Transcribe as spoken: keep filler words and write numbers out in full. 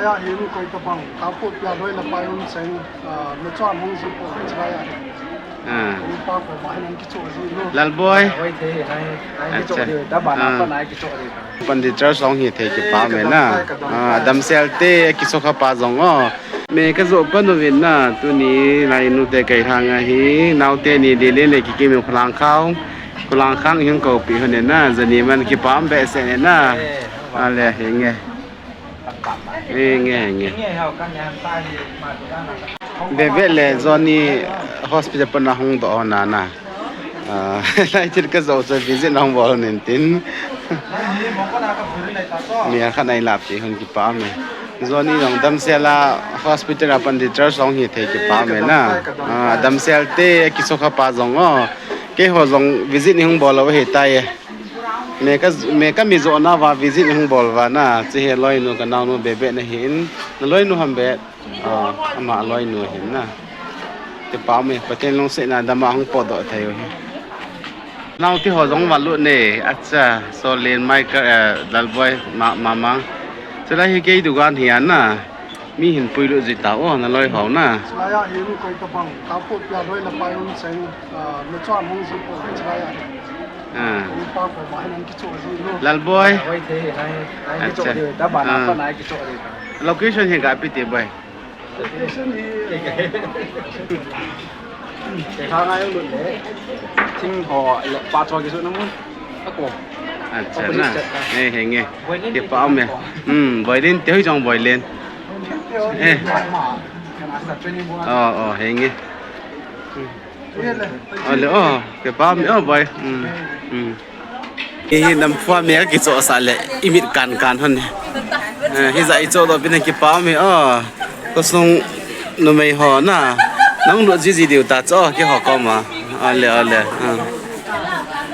Ahin koi tabang, kapu pia loi la pai um seng, ah, na chuan hung ji po chai a. Ah. Ni pa ko ma hin kichu ji no. Lalboi. Hoi the, nai, nai kichu. Acha. Ji, da ba na. Ah. Pa nai kichu ji. Pandit Charles Long hi thei kipah me na. Ah, damsel te kisu kha pa jong o. Me ka jo pa nu vin na, tuni lai nu te kai hang ahi, nau te ni di le le ki kimi khulang khau. Khulang khang hin ko pi hon na, jani man kipah behseh na. Eh, ale hinge. Nge, nge, nge. Veve le Johnny hospital pana hung doh na na. Ah, lai thil ka jo chu visit hung bol nin tin. Mi a khat nai lap ti hon kipah me. Johnny jong damsel a hospital a Pandit Charles Long hi thei kipah me na. Ah, damsel te kisu kha pa jong o. Keiho jong visit ni hung bol lo hi tai e. Me ka, me ka mi jo na va visit hung bol va na, chi he loi nu ka nau nu bebe na hin, na loi nu ham be, ah, ama loi nu hin na. Kipah me, Pathen lungset na dam a hung po doh thei u hi. Nau ti ho jong va lut ne, acha, Solin, Michael, eh, Lalboi, ma, Mamang. Chulai hi kei dukan hi a na. Mi hin puilut ji ta o, na loi ho na. Chulai a hin koi tabang, kapu pia loi la pai um seng, ah, na chuan hung ji po chulai a. Ah. Ni pa ko ma hin kichu ji no. Lalboi. Hoi the, nai, nai kichu. Acha. Ji, da ba na. Ah. Pa nai kichu ji. Location hi ga pi te boi. Location hi. Te kha ngai lut le. Thing ho le pa cho kisu na mu. Ako. Acha na. Opposite side. Eh, henge. Boilen. Kipah me. Hmm, Boilen te hoi jong Boilen. Eh. Oh, oh, henge. Hmm. Ale, oh, kipah me, oh, boi. Hmm. Hmm. Hi hi nam phua me ka kicho sa le, i mit kan kan hon. Eh, hi ja i cho doh pin kipah me, oh. Ko sung numei ho na. Nang lut ji ji diu ta cho, keiho koma. Ale, ale. Ah.